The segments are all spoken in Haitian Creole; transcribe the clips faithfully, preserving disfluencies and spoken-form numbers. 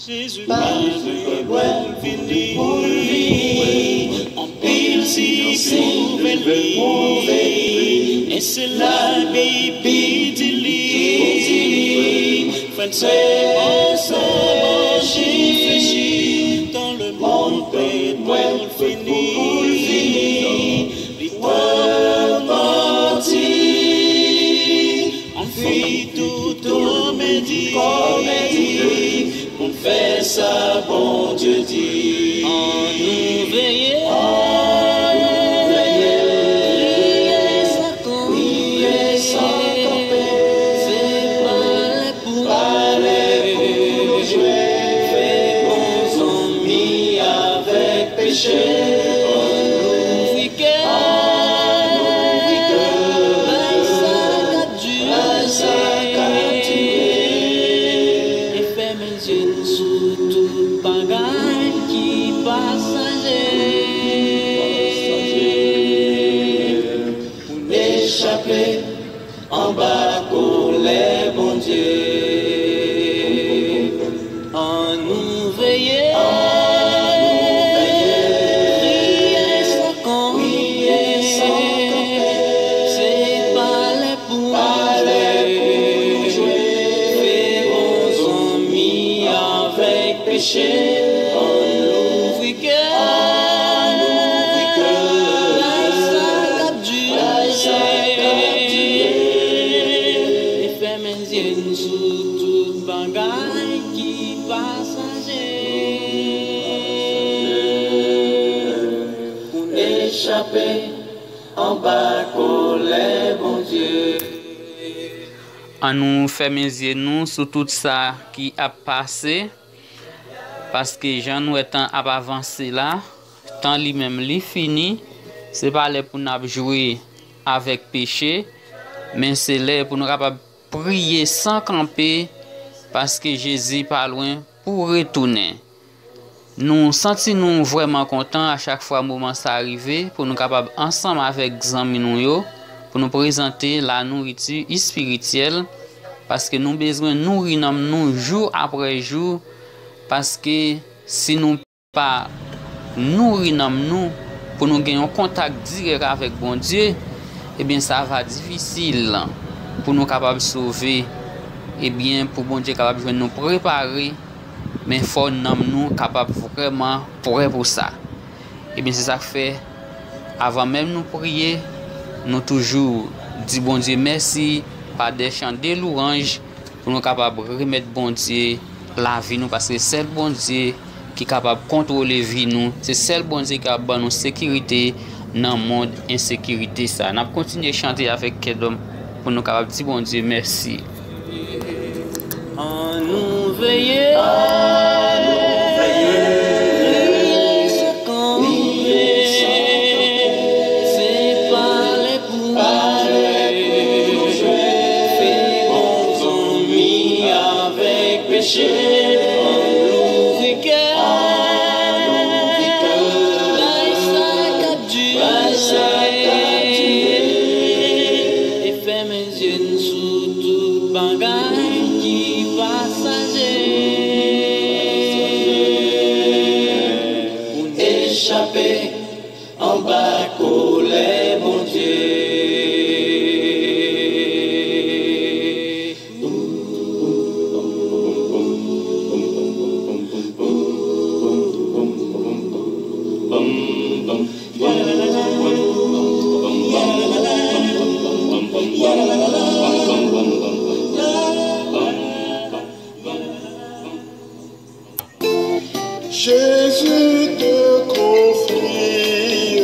Jezi pa lwen pou l vini. Anpil siy pwouve li. E se la Bib di li. Frè m, sè m, reflechi. Tan lemonn pèd pou l vini. Li twò manti. Anvi tou komedi, komedi, pou n fè sa Bondye di. Ann nou veye, ann nou veye, priye san kanpe, priye san kanpe. Se pa lè pou, pa lè pou nou jwe, fè bon zanmi avèk peche. Ann louvri kè, ann louvri kè, bay sa k ap dire, bay sa k ap dire. E fèmen zye n sou tout bagay ki pasaje. Pou n echape anba kolè Bondye. Ann nou veye, ann nou veye, priye san kanpe, priye san kanpe. Se pa lè pou nou jwe, fè bon zanmi avèk peche. Ann louvri kè, ann louvri kè, bay sa k ap dire, bay sa k ap dire. E fèmen zye n sou tout bagay ki pasaje. Pou n echape anba kolè Bondye. Ann nou fèmen zye nou sou tout sa ki ap pase, paske jan n wè tan ap avanse la, tan li menm li fini, se pa lè pou n ap jwe avèk peche, men se lè pou nou kapab priye san kanpe, paske Jezi pa lwen pou retounen. Nou santi nou vrèman kontan a chak fwa moman sa a rive pou nou kapab ansanm avèk zanmi nou yo, pou nou prezante lanouriti espirityèl, paske nou bezwen nouri nanm nou jou apre jou, paske si nou pa nouri nanm nou pou nou gen yon kontak dirèk avèk Bondye, ebyen sa va difisil pou nou kapab sove, ebyen pou Bondye kapab jwenn nou prepare, men fò nanm nou kapab vrèman prè pou sa. Ebyen se sa k fè, avan menm nou priye, nou toujou di Bondye mèsi pa dè chan de lwanj, pou nou kapab remèt Bondye lavi nou, paske sèl Bondye ki kapab kontwole vi nou, se sèl Bondye ki kapab ban nou sekirite nan mond ensekirite sa. N ap kontinye chante avèk kè dòm pou nou kapab di Bondye mèsi. Ann nou veye, ann nou veye, priye san kanpe. Se pa lè pou nou jwe, fè bon zanmi avèk peche. Ann louvri kè, ann louvri kè, bay sa k ap dire, bay sa k ap dire. E fèmen zye n sou tout bagay ki pasaje. Pou n echape anba kolè Bondye. Jésus te confie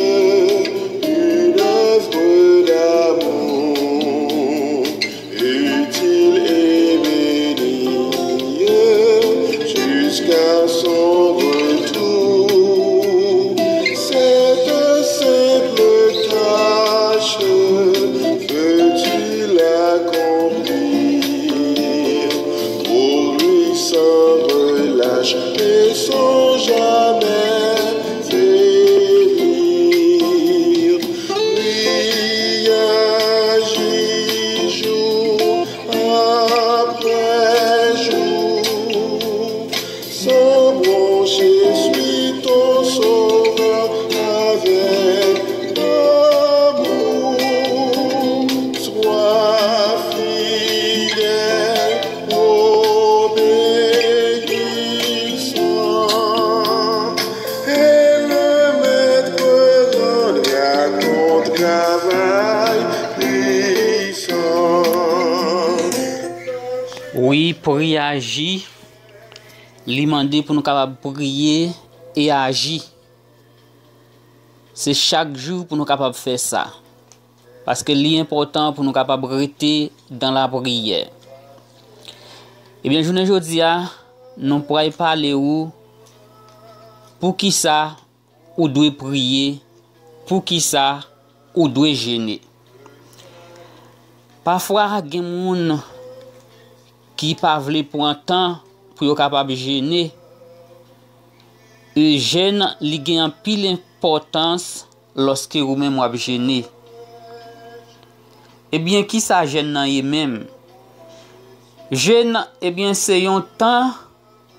une œuvre d'amour utile et bénie jusqu'à son retour. Cette simple tâche, veux-tu l'accomplir pour lui sans relâche et sans jamais faiblir. Prière jour après jour, sans Pri aji, li mande pou nou kapab priye e aji. Se chak jou pou nou kapab fè sa. Paske li enpòtan pou nou kapab rete dan lapriyè. Ebyen, jounen jodi a, nou pral pale ou poukisa ou dwe priye, poukisa ou dwe jene. Pafwa, gen moun ki pa vle pran tan pou yo kapab jene. E jèn, li gen anpil enpòtans lòske ou menm w ap jene. Ebyen, kisa jèn nan ye menm? Jèn, ebyen, se yon tan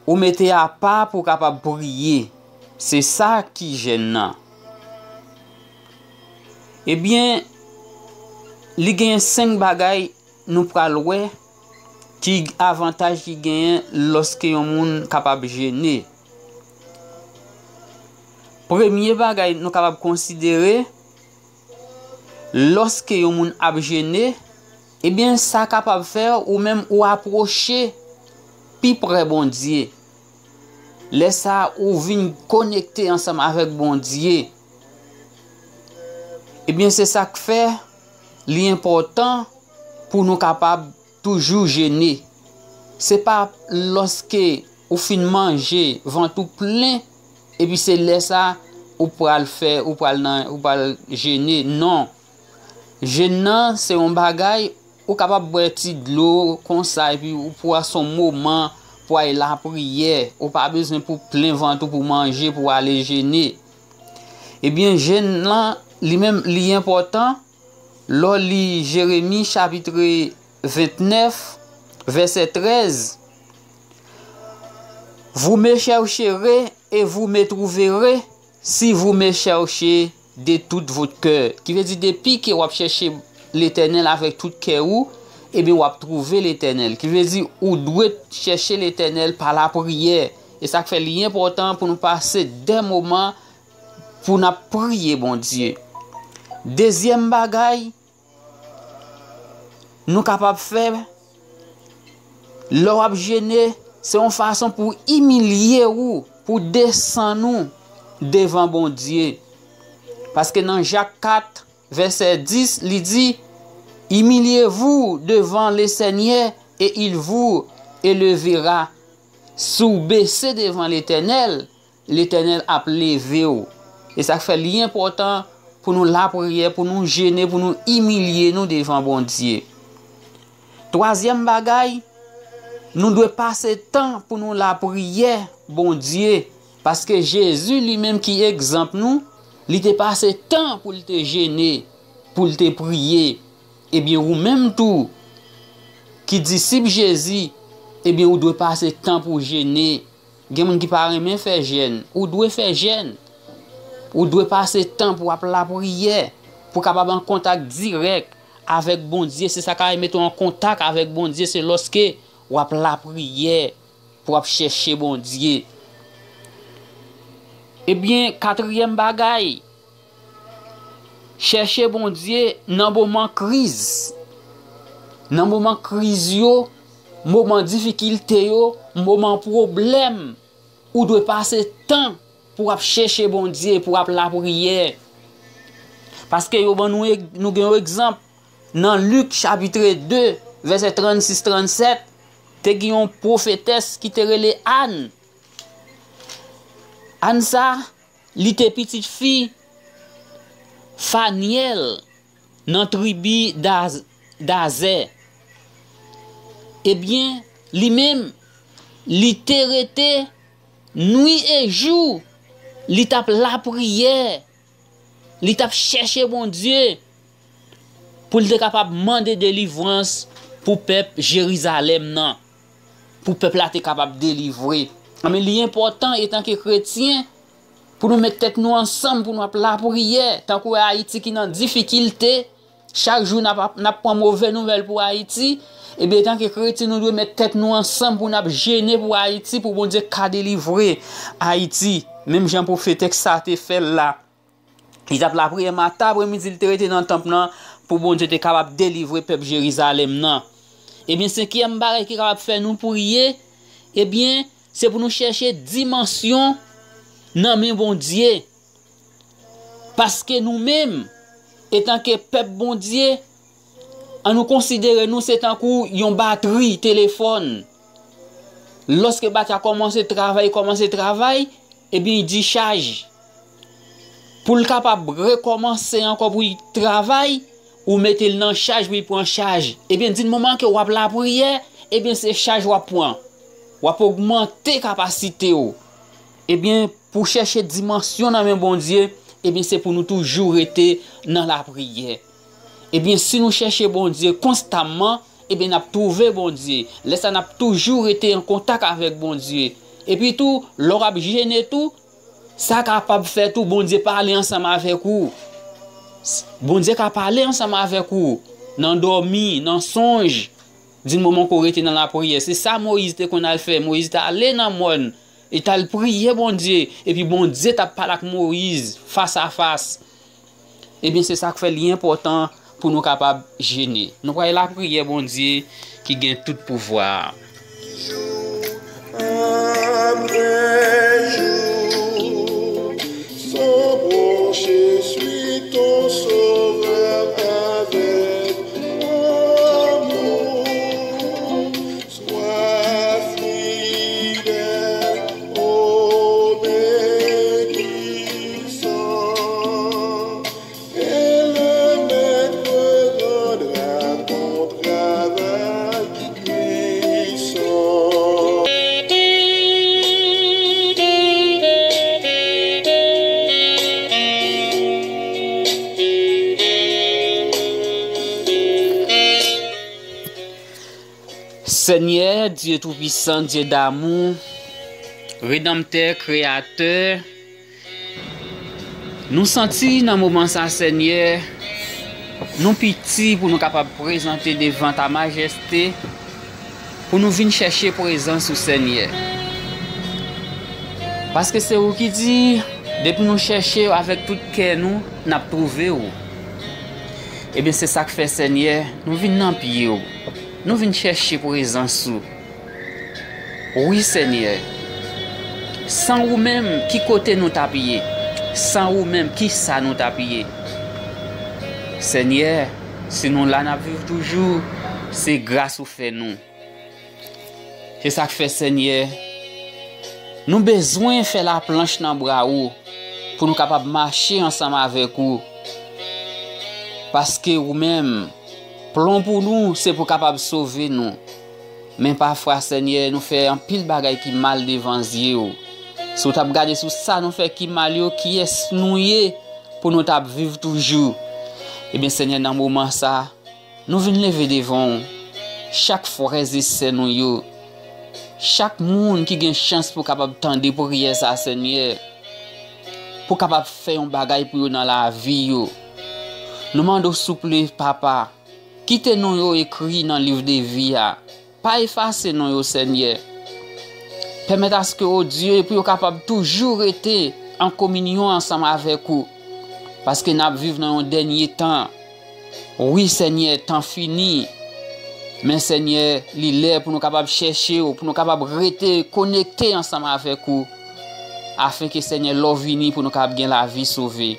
ou mete apa pou w kapab priye. Se sa ki jèn nan. Ebyen, li gen senk bagay nou pral wè ki avantaj ki genyen lòske yon moun kapab jene. Premye bagay nou kapab konsidere, lòske yon moun ap jene, ebyen, sa kapab fè ou menm ou apwoche pi pre Bondye. Lè sa a, ou vin konekte ansanm avèk Bondye. Ebyen, se sa k fè li enpòtan pou nou kapab toujou jene. Se pa lòske ou fin manje, vant ou plen, epi se lè sa ou pral fè, ou pral nan, ou pral jene. Non. Jèn nan, se yon bagay, ou kapab bwè ti dlo konsa, epi ou pran yon moman pou al lapriyè. Ou pa bezwen pou plen vant ou pou manje, pou ale jene. Ebyen, jèn nan, li menm, li enpòtan. Lè w li Jeremi chapit vennèf, vèsè trèz, Vous me chercherez et vous me trouverez, si vous me cherchez de tout votre cœur. Ki vle di, depi ke w ap chèche Letènèl avèk tout kè ou, ebyen, w ap twouve Letènèl. Ki vle di, ou dwe chèche Letènèl pa lapriyè. E sa k fè li enpòtan pou nou pase de moman pou n ap priye Bondye. Dezyèm bagay nou kapab fè, lè w ap jene, se yon fason pou imilye ou, pou desann ou devan Bondye. Paske nan Jak kat, vèsè dis, li di, Humiliez-vous devant le Seigneur et il vous élevera. Si w bese devan Letènèl, Letènèl ap leve w. E sa k fè li enpòtan pou nou lapriyè, pou nou jene, pou nou imilye nou devan Bondye. Twazyèm bagay, nou dwe pase tan pou nou lapriyè Bondye, paske Jezi li menm ki egzanp nou, li te pase tan pou l te jene, pou l te priye. Ebyen, ou menm tou, ki disip Jezi, ebyen, ou dwe pase tan pou w jene. Gen moun ki pa renmen fè jèn. Ou dwe fè jèn. Ou dwe pase tan pou w ap lapriyè, pou w kapab an kontak dirèk avèk Bondye. Se sa k ap mete w an kontak avèk Bondye, se lòske w ap lapriyè, pou w ap chèche Bondye. Ebyen, katriyèm bagay, chèche Bondye nan moman kriz. Nan moman kriz yo, moman difikilte yo, moman pwoblèm, ou dwe pase tan pou w ap chèche Bondye, pou w ap lapriyè. Paske yo ban nou, nou gen yon egzanp nan Lik chapit de, vèsè trannsis, trannsèt, te gen yon pwofetès ki te rele Ann. Ann sa, li te pitit fi Fanyèl nan tribi Daz-, Dazè. Ebyen, li menm, li te rete nwi e jou, li t ap lapriyè, li t ap chèche Bondye pou l te kapab mande delivrans pou pèp Jerizalèm nan, pou pèp la te kapab delivre. Men li enpòtan, etanke kretyen, pou nou met tèt nou ansanm, pou nou ap lapriyè, tankou Ayiti ki nan difikilte, chak jou n ap, n ap pran move nouvèl pou Ayiti, ebyen, etanke kretyen, nou dwe met tèt nou ansanm pou n ap jene pou Ayiti, pou Bondye ka delivre Ayiti, menm jan pwofetès sa te fè l la. Li t ap lapriyè maten, apremidi, li te rete nan tanp lan pou Bondye te kapab delivre pèp Jerizalèm nan. Ebyen, senkyèm bagay ki kapab fè nou priye, ebyen, se pou nou chèche dimansyon nan men Bondye. Paske nou menm, etanke pèp Bondye, an nou konsidere nou se tankou yon batri telefòn. Lòske batri a kòmanse travay, kòmanse travay, ebyen, li dichaj. Pou l kapab rekòmanse ankò pou li travay, ou mete l nan chaj pou li pran chaj. Ebyen, di moman ke w ap lapriyè, ebyen, se chaj w ap pran. W ap ogmante kapasite w. Ebyen, pou chèche dimansyon nan men Bondye, ebyen, se pou nou toujou rete nan lapriyè. Ebyen, si nou chèche Bondye konstamman, ebyen, n ap twouve Bondye. Lè sa, n ap toujou rete an kontak avèk Bondye. Epi tou, lè w ap jene tou, sa kapab fè tou Bondye pale ansanm avèk ou. S-, Bondye ka pale ansanm avèk ou nan dòmi, nan sonj. Di moman ke w rete nan lapriyè. Se sa Moyiz te konn al fè. Moyiz t ale nan mòn, li t al priye Bondye, epi Bondye t ap pale ak Moyiz fas a fas. Ebyen, se sa k fè li enpòtan pou nou kapab jene. Nou pral lapriyè Bondye ki gen tout pouvwa a. Jou apre jou, sans broncher, suis ton Sauveur avec amour. Sois fidèle, obéissant, et le Maître rendra ton travail puissant. Senyè, Dye Toupisan, Dye damou, Redanmtè, Kreyatè, nou santi nan moman sa, Senyè, nou piti pou nou kapab prezante devan ta majeste, pou nou vin chèche prezans ou, Senyè. Paske se ou ki di, depi nou chèche avèk tout kè nou, n ap twouve w. Ebyen, se sa k fè, Senyè, nou vin nan pye w. Nou vin chèche prezans ou. Wi, Senyè. San ou menm, ki kote nou t ap ye? San ou menm, ki sa nou t ap ye? Senyè, si nou la, n ap viv toujou, se gras ou fè nou. Se sa k fè, Senyè, nou bezwen fè laplanch nan bra ou pou nou kapab mache ansanm avèk ou. Paske ou menm, plon pou nou, se pou kapab sove nou. Men pafwa, Senyè, nou fè anpil bagay ki mal devan zye w. Si w t ap gade sou sa nou fè ki mal yo, kiyès nou ye pou nou t ap viv toujou? Ebyen, Senyè, nan moman sa, nou vin leve devan w, chak frè e sè nou yo, chak moun ki gen chans pou kapab tande priyè sa, Senyè, pou kapab fè yon bagay pou yo nan lavi yo. Nou mande w, souple, Papa, kite non yo ekri nan liv de vi a. Pa efase non yo, Senyè. Pèmèt aske, o Dye, pou yo kapab toujou rete an kominyon ansanm avèk ou. Paske n ap viv nan yon dènye tan. Wi, Senyè, tan fini. Men, Senyè, li lè pou nou kapab chèche w, pou nou kapab rete konekte ansanm avèk ou. Afenke, Senyè, lè w vini pou nou kapab gen lavi sove.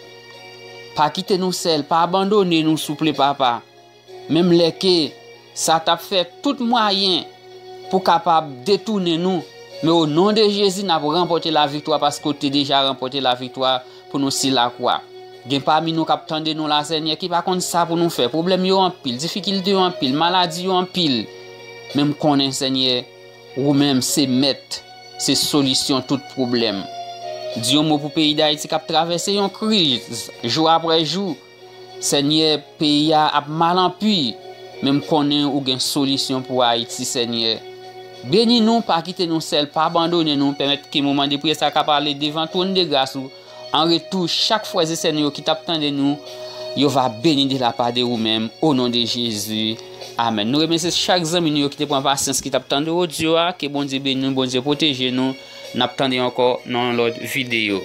Pa kite nou sèl, pa abandone nou, souple, Papa. Menm lè ke sa t ap fè tout mwayen pou kapab detounen nou, men o non de Jezi, n ap ranpòte laviktwa paske w te deja ranpòte laviktwa pou nou si lakwa. Gen pami nou k ap tande nou la, Senyè, ki pa konn sa pou nou fè. Pwoblèm yo anpil, difikilte yo anpil, maladi yo anpil. Men m konnen, Senyè, ou menm se mèt, se solisyon tout pwoblèm. Di yon mo pou peyi Dayiti k ap travèse yon kriz jou apre jou. Senyè, peyi a ap mal anpi, men m konnen ou gen solisyon pou Ayiti, Senyè. Beni nou, pa kite nou sèl, pa abandone nou, pèmèt ke moman de priyè sa ka pale devan twòn de gras ou. An retou, chak frè e sè nou yo ki t ap tande nou, yo va beni de la pa de ou menm, o non de Jezi. Amèn. Nou remèsye chak zanmi nou yo ki te pran pasyans, ki t ap tande odyo a. Ke Bondye beni nou, Bondye pwoteje nou. N ap tande ankò nan yon lòt videyo.